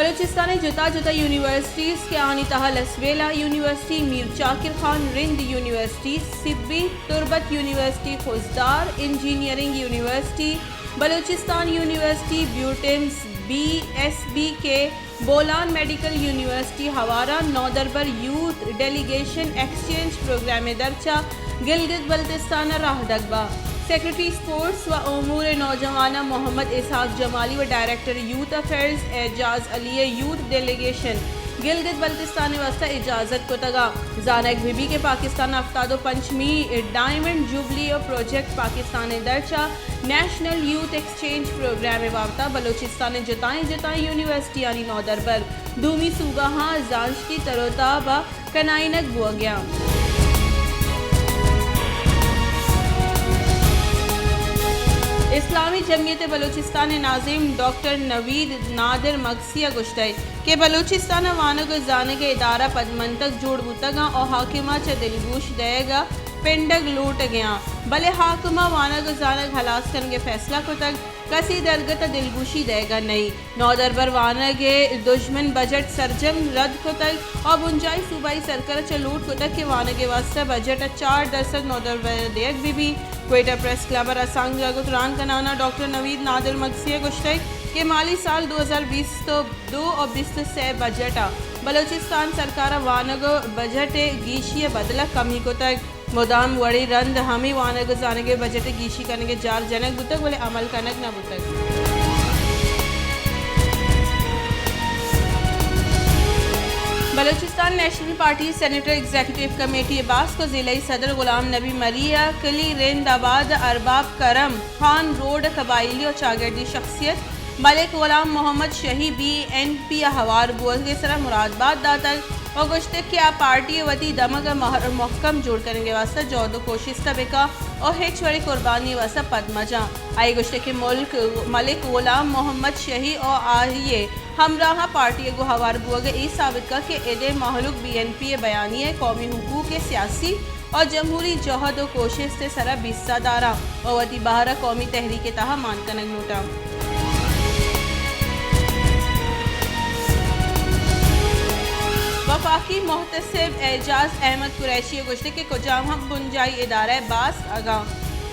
بلوچستان ءِ جتا جتا یونیورسٹیز کہ آنی تہا لسبیلہ یونیورسٹی، میر چاکر خان رند یونیورسٹی، سبی، تربت یونیورسٹی خضدار، انجینئرنگ یونیورسٹی، بلوچستان یونیورسٹی، بیوٹیمز، بی ایس بی کے، بولان میڈیکل یونیورسٹی ہواران نودربر یوتھ ڈیلیگیشن ایکسچینج پروگرام ءِ درچا گلگت بلتستان ءَ راہ دگ با۔ سیکرٹری اسپورٹس و امور نوجواناں محمد اسحاق جمالی و ڈائریکٹر یوتھ افیئرز اعجاز علی ءَ یوتھ ڈیلیگیشن گلگت بلتستان ءِ واستہ اجازت کتگ ءَ۔ زانگ بہ بی کہ پاکستان ءَ ہفتاد و پنچمی ڈائمنڈ جوبلی ءِ پروجیکٹ پاکستان ءِ درچا نیشنل یوتھ ایکسچینج پروگرام ءِ بابت ءَ بلوچستان ءِ جتائیں جتائیں یونیورسٹیانی نودربر دومی صوبہاں زانشتی تر و تاب ءَ کنائینگ بوگ ءَ اَنت۔ اسلامی جمعیت بلوچستان ءِ ناظم ڈاکٹر نوید نادر مگسی ءَ گوشتگ کہ بلوچستان ءَ وانگ ءُ زانگ ءِ ادارہ پدمنتگ جوڑ بوتگ اَنت ءُ حاکم ءَ چہ دلگوش دئیگ ءَ پنڈگ لوٹگ ءَ اَنت، بلے حاکم ءَ وانگ ءُ زانگ ہلاس کنگ ءِ فیصلہ کتگ، کسی درگت ءَ دلگوشی دئیگ ءَ نہ اِنت۔ نودربر وانگ ءِ دژمن بجٹ سرجم رد کتگ ءُ بنجاہی صوبائی سرکار ءَ چہ لوٹ کتگ کہ وانگ ءِ واستہ بجٹ ءِ چار درسد نودربر ءَ دئیگ بہ بیت۔ کوئٹہ پریس کلب ءَ رسانکدراں گوں تران کنان ءَ ڈاکٹر نوید نادر مگسی ءَ گوشتگ کہ مالی سال دو ہزار بیست ءُ دو ءُ بیست ءُ سے بجٹ ءَ بلوچستان سرکار ءَ وانگ ءِ بجٹ ءِ گیشی ءِ بدل ءَ کمی کتگ۔ مدام وڑیں رند ہمے وانگ ءُ زانگ ءِ بجٹ ءِ گیشی کنگ ءِ جار جنگ بوتگ، بلے عمل کنگ نہ بوتگ۔ Balochistan national party senator executive committee ءِ باسک ءُ ضلعی صدر غلام نبی مری ءَ کلی رند آباد ارباب کرم خان روڈ ءِ قبائلی ءُ چاگردی شخصیت ملک غلام محمد شہی بی این پی ءَ ہوار بوگ ءِ سرا مراد بات داتگ ءُ گوشتگ کہ آ پارٹی ءِ وتی دمگ ءَ مہر ءُ مھکم جوڑ کنگ ءِ واستہ جہد ءُ کوشست ءَ بکن ءُ ہچ وڑیں قربانی ءِ واستہ پد مجن۔ آئی ءَ گوشتگ کہ ملک، ملک غلام محمد شہی ءُ آئی ءِ ہمراہاں پارٹی ءَ گوں ہوار بوگ ءَ اے ثابت کنت کہ اد ءِ مہلوک بی این پی ءِ بیانیہ، قومی حقوق ءِ سیاسی ءُ جمہوری جہد ءُ کوشست ءِ سرا بیسہ دار اَنت ءُ وتی بہر ءَ قومی تحریک ءِ تہا مان کنگ لوٹ اَنت۔ وفاقی محتسب اعجاز احمد قریشی ءَ گوشتگ کہ کجام ہم بنجاہی ادارہ ءِ باسک اگاں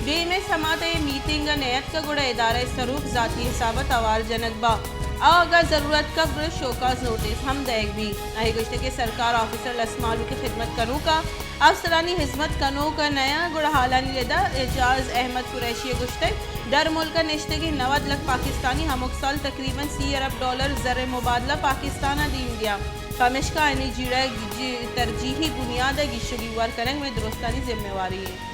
دیم ءِ سما تئی میتنگ ءَ نیاتکگ گڑا ادارہ ءِ سروک ذاتی حساب ءَ توار جنگ بنت ءُ اگاں ضرورت کپت گڑا شوکاز نوٹس ہم دئیگ بیت۔ آئی ءَ گوشتگ کہ سرکار آفیسر لس مہلوک ءِ خدمت کنوک اَنت، افسرانی ہزمت کنوک نہ اَنت، گڑا ہالانی ردا اعجاز احمد قریشی ءَ گوشتگ، درملک ءَ نشتگیں نود لکھ پاکستانی ہمک سال تقریباً سی ارب ڈالر زر ءِ مبادلہ پاکستان ءَ دیم دیاں، پمشکا آیانی جیڑہ ءِ ترجیحی بنیاد ءَ گیشگ ءُ گیوار کنگ مئے درستانی ذمہ واری اِنت۔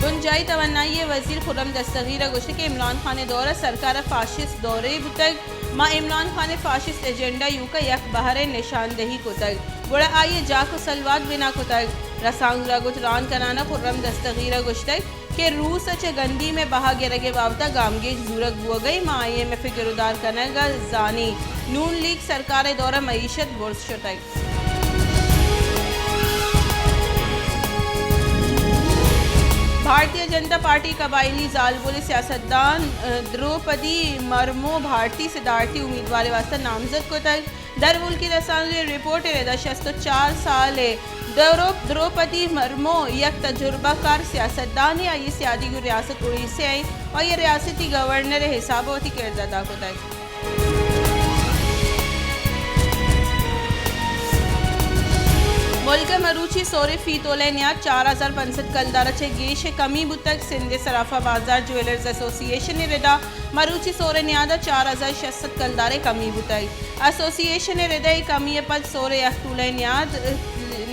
بنجاہی توانائی ءِ وزیر خرم دستگیر ءَ گوشتگ کہ عمران خان ءِ دور ءَ سرکار ءَ فاشسٹ دورے بوتگ، ما عمران خان ءِ فاشسٹ ایجنڈا ایوک ءَ یک بہرے نشاندہی کتگ، گڑا آئی ءَ جاک ءُ سلوات بنا کتگ۔ رسانکدراں گوں تران کنان ءَ خرم دستگیر ءَ گوشتگ کہ روس ءَ چہ گندیم ءِ بہا گرگ ءِ بابت ءَ گامگیج زورگ بوگ ءَ اِنت، ما آئی ایم ایف ءِ گرودار کنگ ءَ زان ایں، نون لیگ سرکار ءِ دور ءَ معیشت برز شتگ۔ بھارتیہ جنتا پارٹی ءِ قبائلی زالبولیں سیاستدان، ءَ، دروپدی مرمو بھارتی صدارتی امیدوار ءِ واستہ نامزد کتگ۔ درملکی رسانکدری رپورٹ ءِ ردا شست ءُ چار سال ءِ دروپ-، دروپدی مرمو یک تجربہ کار سیاستدانے، آئی ءِ سیادی گوں ریاست اڑیسہ ءَ اِنت ءُ آئی ءَ ریاستی گورنر ءِ حساب ءَ وتی کرد ادا کتگ۔ ملک ءَ مروچی سور ءِ فی تولہ ءِ نیاد چار ہزار پنچ سد کلدار ءَ چہ گیش ءَ کمی بوتگ۔ سندھ ءِ صرافہ بازار جویلرز ایسوسی ایشن ءِ ردا مروچی سور ءِ نیاد ءَ چار ہزار شش سد کلدار ءِ کمی بوتگ۔ ایسوسی ایشن ءِ ردا اے کمی ءَ پد سور ءِ یک تولہ ءِ نیاد،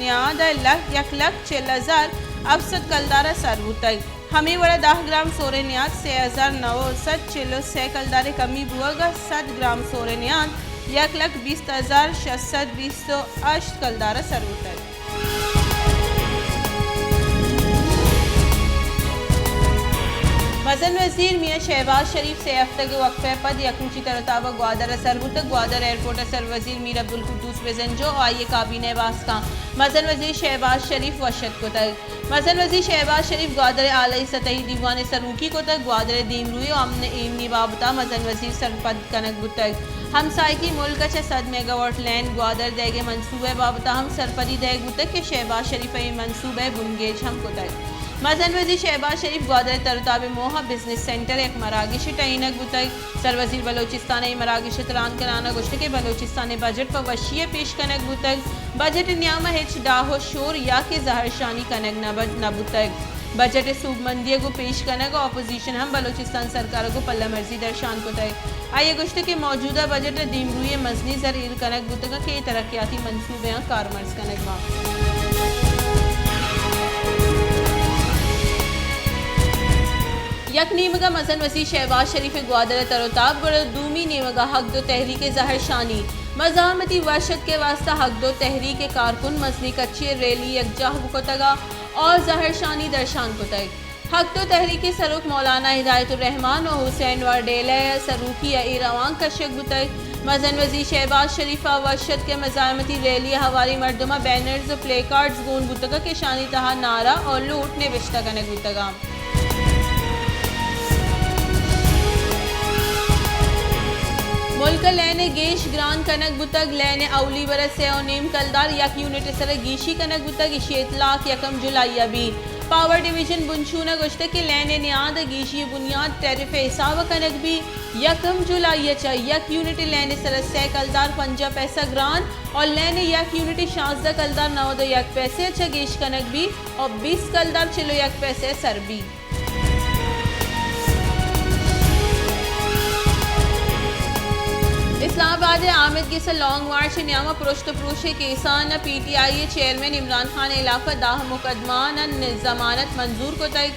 نیاد ءَ لکھ، یک لکھ چل ہزار ہفت سد کلدار ءَ سر بوتگ۔ ہمے وڑا دہ گرام سور ءِ نیاد سے ہزار نو سد چل ءُ سے کلدار ءَ کمی بوگ ءَ سد گرام سور ءِ نیاد یک لکھ بیست ہزار شش سد بیست ءُ ہشت کلدار ءَ سر بوتگ۔ مزن وزیر میاں شہباز شریف سے ہفتگ ءِ وقفہ ءَ پد یک روچی تر ءُ تاب ءَ گوادر ءَ سر بوتگ۔ گوادر ایئرپورٹ ءَ سر وزیر میر عبدالقدوس بزنجو ءُ آئی ءِ کابینہ ءِ باسکاں مزن وزیر شہباز شریف وش اتک کتگ۔ مزن وزیر شہباز شریف گوادر ءَ اعلی سطحی دیوان ءِ سروکی کتگ۔ گوادر ءِ دیمروئی ءُ امن ءُ ایمنی بابت ءَ مزن وزیر سرپد کنگ بوتگ۔ ہمساہگی ملک ءَ چہ سد میگاواٹ لین گوادر دئیگ ءِ منصوبہ ءِ بابت ءَ ہم سرپدی دئیگ بوتگ کہ شہباز شریف ءَ اے منصوبہ ءِ بنگیج ہم کتگ۔ مزن وزیر شہباز شریف گوادر ءِ تر ءُ تاب ءِ موہ ءَ بزنس سینٹر ءِ یک مراگش ءَ ٹہینگ بوتگ۔ سروزیر بلوچستان ءَ اے مراگش ءَ تران کنان ءَ گوشتگ کہ بلوچستان ءِ بجٹ پہ وشی ءَ پیش کنگ بوتگ۔ بجٹ ءِ نیام ءَ ہچ ڈاہ ءُ شور یا کہ زہرشانی کنگ نہ بوتگ۔ بجٹ ءِ سوبمندی ءَ گوں پیش کنگ ءَ اپوزیشن ہم بلوچستان سرکار ءَ گوں پلہ مرزی درشان کتگ۔ آئی ءَ گوشتگ کہ موجودہ بجٹ ءَ دیمروئی ءِ مزنیں زر ایر کنگ بوتگ کہ اے ترقیاتی منصوبہاں کارمرز کنگ بنت۔ یک نیمگ ءَ مزن وزیر شہباز شریف ءِ گوادر ءِ تر ءُ تاب، گڑا دومی نیمگ ءَ حق دو تحریک ءِ زہرشانی۔ مزاحمتی وش اتک ءِ واستہ حق دو تحریک ءِ کارکن مزنیں کچے ءِ ریلی یکجاہ کتگ ءُ زہرشانی درشان کتگ۔ حق دو تحریک ءِ سروک مولانا ہدایت الرحمان ءُ حسین واڈیلہ ءِ سروکی ءَ اے روانک کشگ بوتگ۔ مزن وزیر شہباز شریف ءَ وش اتک کہ مزاحمتی ریلی ءِ ہواریں مردماں بینرز ءُ پلے کارڈز گون بوتگ کہ اشانی تہا نعرہ ءُ لوٹ نبشتہ کنگ بوتگ۔ ملک ءَ لین ءِ گیش گران کنگ بوتگ۔ لین ءِ اولی بر ءَ سے ءُ نیم کلدار یک یونٹ ءِ سر ءَ گیشی کنگ بوتگ۔ ایشی ءِ اطلاق یکم جولائی ءَ بیت۔ پاور ڈویژن بنچون ءَ گوشتگ کہ لین ءِ نیاد ءَ گیشی ءِ بنیاد ٹیرف ءِ حساب ءَ کنگ بیت۔ یکم جولائی ءَ چہ یک یونٹ لین ءِ سر ءَ سے کلدار پنجاہ پیسہ گران ءُ لین ءِ یک یونٹ شانزدہ کلدار نود ءُ یک پیسہ ءَ چہ گیش کنگ بیت ءُ بیست کلدار چل ءُ یک پیسہ ءَ سر بیت۔ اسلام آباد ءِ آمید گس ءَ لانگ مارچ ءِ نیام ءَ پرشت ءُ پروش ءِ کیسان ءَ پی ٹی آئی ءِ چیئرمین عمران خان ءِ ہلاپ ءَ دہ مقدمان ءِ ضمانت منظور کتگ۔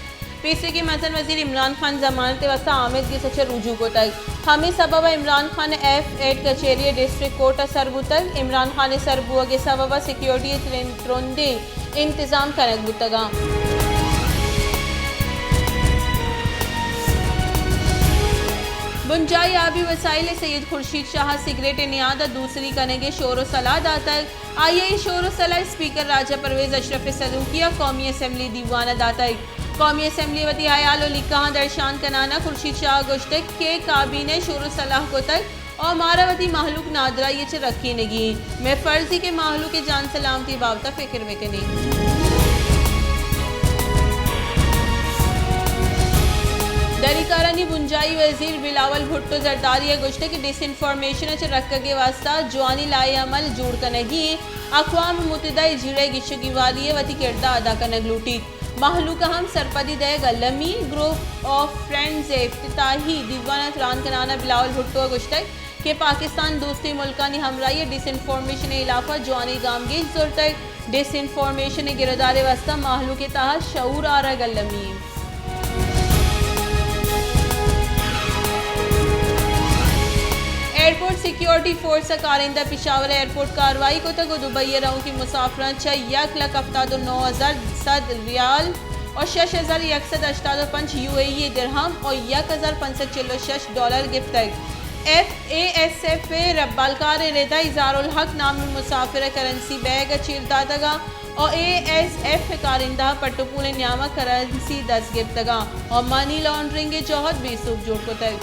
پیسریگیں مزن وزیر عمران خان ضمانت ءِ واستہ آمید گس ءَ چہ رجوع کتگ۔ ہمے سبب ءَ عمران خان ءِ ایف ایٹ کچہری ءَ ڈسٹرکٹ کورٹ ءَ سر بوتگ۔ عمران خان ءِ سر بوگ ءِ سبب ءَ سیکورٹی ءِ ترند، ترندیں انتظام کنگ بوتگ اَنت۔ بنجاہی آبی وسائل ءِ سید خورشید شاہ ءَ سگریٹ ءِ نیاد ءَ دوسری کنگ ءِ شور ءُ صلاح داتگ۔ آئی ءَ اے شور ءُ صلاح اسپیکر راجہ پرویز اشرف ءِ سروکی ءَ قومی اسمبلی دیوان ءَ داتگ۔ قومی اسمبلی ءَ وتی ہیال ءُ لیکہاں درشان کنان ءَ خورشید شاہ ءَ گوشتگ کہ کابینہ ءَ شور ءُ صلاح کتگ ءُ مارا وتی مہلوک نادراہی ءَ چہ رکینگی اِنت۔ مئے فرض اِنت کہ مہلوک ءِ جان سلامتی ءِ بابت ءَ فکر بہ کنیں۔ دری کارانی بنجاہی وزیر بلاول بھٹو زرداری ءَ گوشتگ کہ ڈس انفارمیشن ءَ چہ رکگ ءِ واستہ جوانیں لائحہ عمل جوڑ کنگی اِنت۔ اقوام متحدہ ءِ جیڑہ ءِ گیشگیواری ءَ وتی کرد ءَ ادا کنگ لوٹیت۔ مہلوک ءَ ہم سرپدی دئیگ المی۔ گروپ آف فرینڈز ءِ افتتاحی دیوان ءَ تران کنان ءَ بلاول بھٹو ءَ گوشتگ کہ پاکستان دوستیں ملکانی ہمراہی ءَ ڈس انفارمیشن ءِ ہلاپ ءَ جوانیں گامگیج زرتگ۔ ڈس انفارمیشن ءِ گرودار ءِ واستہ مہلوک ءِ تہا شعور آرگ المی۔ ایئرپورٹ سیکیورٹی فورس ءِ کارندہ پشاور ایئرپورٹ کاروائی کتگ ءُ دبئی ءَ روکیں مسافراں چہ یک لکھ ہفتاد ءُ نو ہزار سد ریال ءُ شش ہزار یک سد ہشتاد ءُ پنچ یو اے ای درہم ءُ یک ہزار پنچ سد چل ءُ شش ڈالر گپتگ۔ ایف اے ایس ایف ءِ ربالکار ءِ رد ءَ اظہار الحق نامیں مسافر ءِ کرنسی بیگ ءَ چیر داتگ ءُ اے ایس ایف ءِ کارندہ ءَ پٹ ءُ پول ءِ نیام ءَ کرنسی دست گپتگ ءُ منی لانڈرنگ ءِ جہد بے سوب جوڑ کتگ۔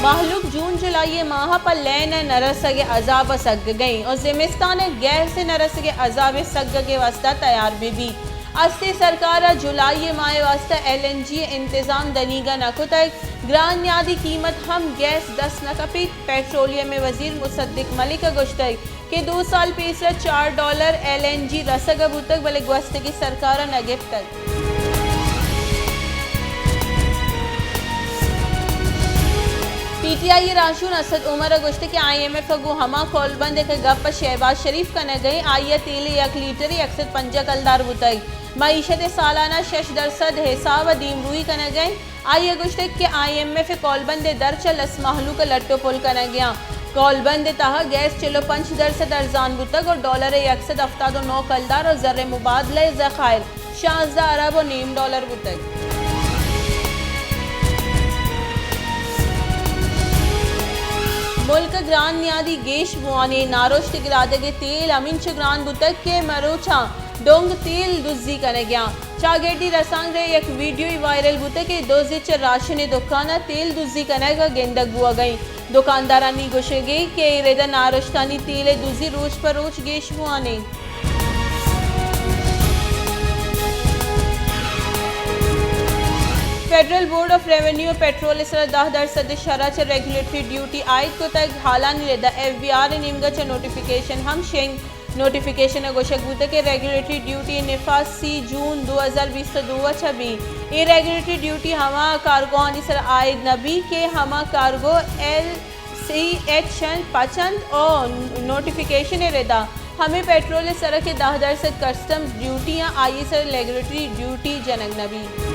مہلوک جون جولائی ءِ ماہ ءَ پہ لین ءِ نہ رسگ ءِ عذاب ءَ سگگ ءَ اِنت ءُ زمستان ءِ گیس ءِ نہ رسگ ءِ عذاب ءِ سگگ ءِ واستہ تیار بہ بیت۔ استیں سرکار ءَ جولائی ءِ ماہ ءِ واستہ ایل این جی ءِ انتظام دنیگہ نہ کتگ۔ گران نیادی قیمت ہم گیس دست نہ کپیت۔ پیٹرولیم ءِ وزیر مصدق ملک ءَ گوشتگ کہ دو سال پیسر ءَ چار ڈالر ایل این جی رسگ ءَ بوتگ، بلے گوستگیں سرکار ءَ نہ گپتگ۔ پی ٹی آئی ءِ راہشون اسد عمر ءَ گوشتگ کہ آئی ایم ایف ءَ گوں ہما کولبند ءِ کہ گپ ءَ شہباز شریف کنگ ءَ اِنت، آئی ءَ تیل ءِ یک لیٹرے یک سد پنجاہ کلدار بوتگ۔ معیشت ءِ سالانہ شش درسد ءِ حساب ءَ دیمروئی کنگ ءَ اِنت۔ آئی ءَ گوشتگ کہ آئی ایم ایف ءِ کولبند ءِ در چہ لس مہلوک ءَ لٹ ءُ پل کنگ ءَ اَنت۔ کولبند ءِ تہا گیس چل ءُ پنچ درسد ارزان بوتگ ءُ ڈالر ءِ یک سد ہفتاد ءُ نو کلدار ءُ زر ءِ مبادلہ ءِ ذخائر شانزدہ ارب ءُ نیم ڈالر بوتگ۔ ملک ءَ گران نیادی گیش بوان ایں۔ نارشت ءِ گرادگ ءِ تیل ہمینچو گران بوتگ کہ مروچاں ڈونگ تیل دزی کنگ ءَ اَنت۔ چاگردی رسانکدر ءِ یک ویڈیوے وائرل بوتگ کہ دز چہ راشن ءِ دکان ءَ تیل دزی کنگ ءَ گندگ بوگ ءَ اِنت۔ دکاندارانی گوشگ اِنت کہ اے رد ءَ نارشتانی تیل ءِ دزی روچ پہ روچ گیش بوان اِنت۔ فیڈرل بورڈ آف ریونیو ءَ پٹرول ءِ سرا دہ درسد ءِ شرح چہ ریگولیٹری ڈیوٹی عائد کتگ۔ ہالانی رد ءَ ایف بی آر ءِ نیمگ ءَ چہ نوٹیفکیشن ہم شنگ۔ نوٹیفکیشن ءَ گوشگ بوتگ کہ ریگولیٹری ڈیوٹی ءِ نفاذ سی جون دو ہزار بیست ءُ دو ءَ چہ بیت۔ اے ریگولیٹری ڈیوٹی ہما کارگوہانی سرا عائد نہ بیت کہ ہما کارگو ایل سی ایچ اَنت، پچ اَنت ءُ نوٹیفکیشن ءِ رد ءَ ہمے پٹرول ءِ سرا کہ دہ درسد کسٹمز ڈیوٹی اَنت، آئی ءِ سرا ریگولیٹری ڈیوٹی جنگ نہ بیت۔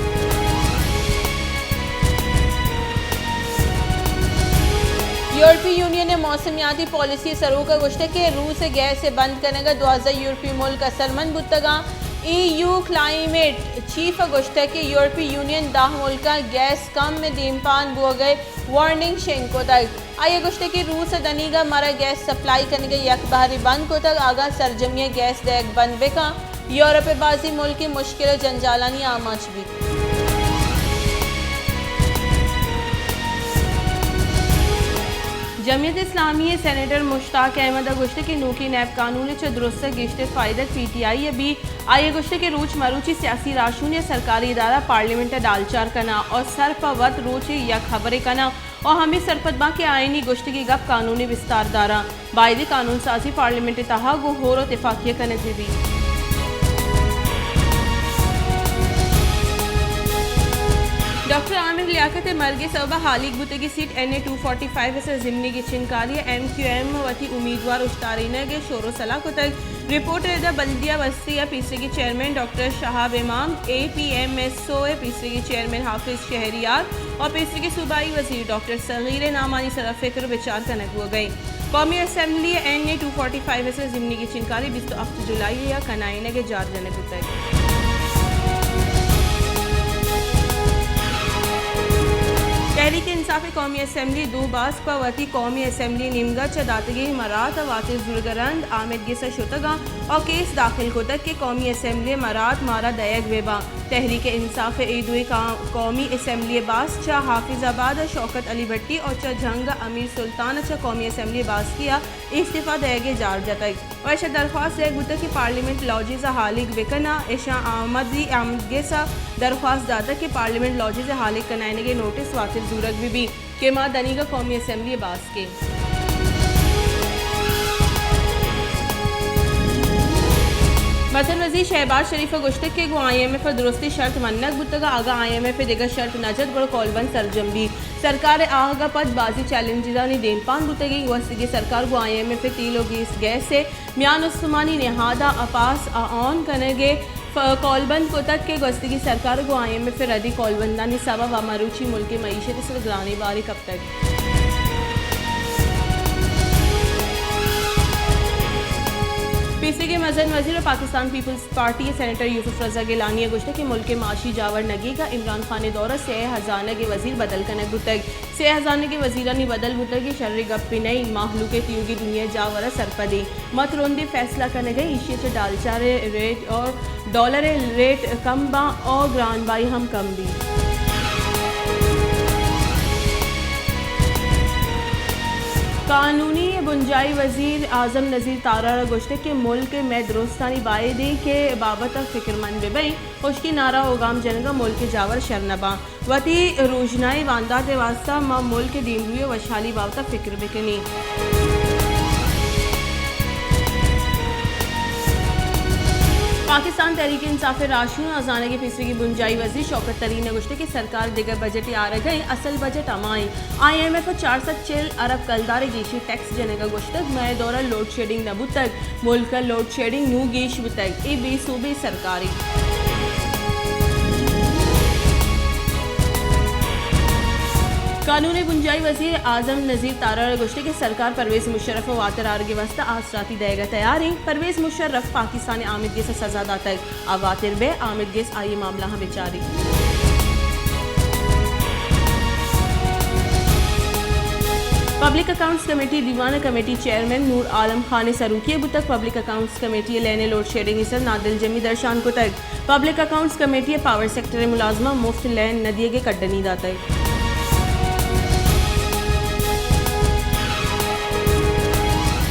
یورپی یونین ءِ موسمیاتی پالیسی ءِ سروک ءَ گوشتگ کہ روس ءِ گیس ءِ بند کنگ ءَ دوازدہ یورپی ملک اثرمند بوتگ اَنت۔ ای یو کلائمیٹ چیف ءَ گوشتگ کہ یورپی یونین دہ ملکاں گیس کم ءِ دیمپان بوگ ءِ وارننگ شنگ کتگ۔ آئی ءَ گوشتگ کہ روس ءَ دنیگا مارا گیس سپلائی کنگ ءِ یک بہرے بند کتگ، اگاں سرجمی ءَ گیس دئیگ بند بہ کنت، یورپ ءِ بازیں ملک مشکل ءُ جنجالانی آماچ بیت۔ جمعیت اسلامی ءِ سینیٹر مشتاق احمد ءَ گوشتگ کہ نوکیں نیب قانون ءِ چہ درست ءَ گیشتر فائدگ پی ٹی آئی ءَ بیت۔ آئی ءَ گوشتگ کہ روچ مروچی سیاسی راہشونی ءُ سرکاری ادارہ پارلیمنٹ ءَ ڈالچار کناں ءُ سر پہ وت روچے یک ہبرے کناں ءُ ہمے سرپد باں کہ آیانی گوشتگیں گپ قانونی بستار داراں۔ بائدیں قانون سازی پارلیمنٹ ءِ تہا گوں ہور ءُ تفاقی ءَ کنگ بہ بیت۔ ڈاکٹر عامر لیاقت ءِ مرگ ءِ سبب ءَ ہالیگ بوتگیں seat N A two forty five ءِ سرا ضمنی گچینکاری ءَ ایم کیو ایم ءَ وتی امیدوار اوشتارینگ ءِ شور ءُ سلاہ کتگ۔ رپورٹ ءِ رد ءَ بلدیہ وستی ءِ پیسریگیں چیئرمین ڈاکٹر شہاب امام، اے پی ایم ایس او ءِ پیسریگیں چیئرمین حافظ شہریار ءُ پیسریگیں صوبائی وزیر ڈاکٹر صغیر ءِ نامانی سرا فکر ءُ بچار کنگ بوگ ءَ اِنت۔ قومی اسمبلی ءَ N A two forty five ءِ سرا ضمنی گچینکاری بیست ءُ ہپت جولائی ءَ کنائینگ ءِ جار جنگ بوتگ۔ تحریک انصاف ءِ قومی اسمبلی ءِ دو باسک پہ وتی قومی اسمبلی ءِ نیمگ ءَ چہ داتگیں مراعات ءَ واتر زورگ ءَ رند آمید گس ءَ شتگ اَنت ءُ کیس داخل کتگ کہ قومی اسمبلی ءِ مراعات مارا دئیگ بہ باں۔ تحریک انصاف ءِ اے دوئیں کا-، قومی اسمبلی ءِ باسک چہ حافظ آباد ءَ شوکت علی بھٹی ءُ چہ جھنگ ءَ امیر سلطان ءَ چہ قومی اسمبلی ءِ باسکی ءَ استعفی دئیگ ءِ جار جتگ ءُ ایشاں درخواست دئیگ بوتگ کہ پارلیمنٹ لاجز ءَ ہالیگ بہ کناں۔ ایشاں آمدی آمدگس ءَ درخواست داتگ کہ پارلیمنٹ لاجز ءِ ہالیگ کنائینگ ءِ نوٹس واتر زورگ بہ بیت کہ ما دنیگا قومی اسمبلی ءِ باسک ایں۔ مزن وزیر شہباز شریف ءَ گوشتگ کہ گوں آئی ایم ایف ءَ درستیں شرط منگ بوتگ ءُ اگاں آئی ایم ایف ءَ دگہ شرط نہ جت گڑا کولبند سرجم بیت۔ سرکار ءِ آہگ ءَ پد بازیں چیلنجزانی دیمپان بوتگیں۔ گوستگیں سرکار گوں آئی ایم ایف ءَ تیل ءُ گیس، گیس ءِ میان استمانی نہاداں اپاس ءَ آن کنگ ءِ ف-، کولبند کتگ کہ گوستگیں سرکار ءَ گوں آئی ایم ایف ءَ ردی کولبندانی سبب ءَ مروچی ملک ءِ معیشت ءِ سر ءَ گرانیں بارے کپتگ۔ پیسریگیں مزن وزیر ءُ پاکستان پیپلز پارٹی ءِ سینیٹر یوسف رضا گیلانی ءَ گوشتگ کہ ملک ءِ معاشی جاور نگیگ ءَ عمران خان ءِ دور ءَ سئے ہزانگ ءِ وزیر بدل کنگ بوتگ۔ سئے ہزانگ ءِ وزیرانی بدل بوتگ ءِ شریں گپے نہ اِنت۔ مہلوک ءِ تیوگیں دنیا ءِ جاور ءَ سرپد اِنت۔ ما ترندیں فیصلہ کنگ ءَ ایں، ایشی ءَ چہ ڈالچار ءِ ریٹ ءُ ڈالر ءِ ریٹ کم باں ءُ گرانبائی ہم کم بیت۔ قانونی ءُ بنجاہی وزیر اعظم نذیر تارڑ ءَ گوشتگ کہ ملک ءِ مئے درستانی باید اِنت کہ بابت ءَ فکرمند بہ بئیں۔ ہشکیں نعرہ ءُ گام جنگ ءَ ملک ءِ جاور شر نہ باں۔ وتی روژنائیں واندات ءِ واستہ ما ملک ءِ دیمروئی ءُ وشحالی ءِ بابت ءَ فکر بہ کنیں۔ پاکستان تحریک انصاف ءِ راہشون ءُ ہزانگ ءِ پیسریگیں بنجاہی وزیر شوکت ترین ءَ گوشتگ کہ سرکار دگہ بجٹے آرگ ءَ اِنت، اصل بجٹ ہما اِنت۔ آئی ایم ایف ءَ چار سد چل ارب کلدار ءِ گیشیں ٹیکس جنگ ءَ گوشتگ، مئے دور ءَ لوڈ شیڈنگ نہ بوتگ، ملک ءَ لوڈ شیڈنگ نوں گیش بوتگ، اے بے سوبیں سرکارے۔ قانون ءِ بنجاھی وزیر اعظم نذیر تارڑ ءَ گوشتگ کہ سرکار پرویز مشرف ءِ واتر آرگ ءِ واستہ آسراتی دئیگ ءَ تیار اِنت۔ پرویز مشرف پاکستان ءِ آمدگس ءَ سزا داتگ، آ واتر بئے، آمدگس آئی ءِ معاملہاں بچاریت۔ پبلک اکاؤنٹس کمیٹی دیوان ءِ کمیٹی چیئرمین نور عالم خان ءِ سروکی ءَ بوتگ۔ پبلک اکاؤنٹس کمیٹی ءَ لین ءِ لوڈشیڈنگ ءِ سر نادلجمی درشان کتگ۔ پبلک اکاؤنٹس کمیٹی ءَ پاور سیکٹر ءِ ملازماں مفت لین نہ دیگ ءِ کڈنی داتگ۔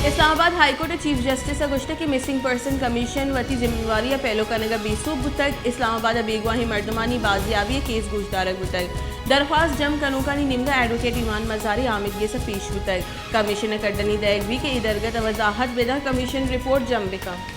اسلام آباد ہائی کورٹ ءِ چیف جسٹس ءَ گوشتگ کہ مسنگ پرسن کمیشن وتی ذمہ واری ءَ پیلو کنگ ءَ بے سوب بوتگ۔ اسلام آباد ءَ بیگواھیں مردمانی بازیابی ءِ کیس گوشدارگ بوتگ۔ درخواست جم کنوکانی نیمگ ءَ ایڈووکیٹ ایوان مزاری آمدگس ءَ پیش بوتگ۔ کمیشن ءَ کڈنی دئیگ بیت کہ اے درگت ءَ وضاحت بدنت، کمیشن رپورٹ جم بکنت۔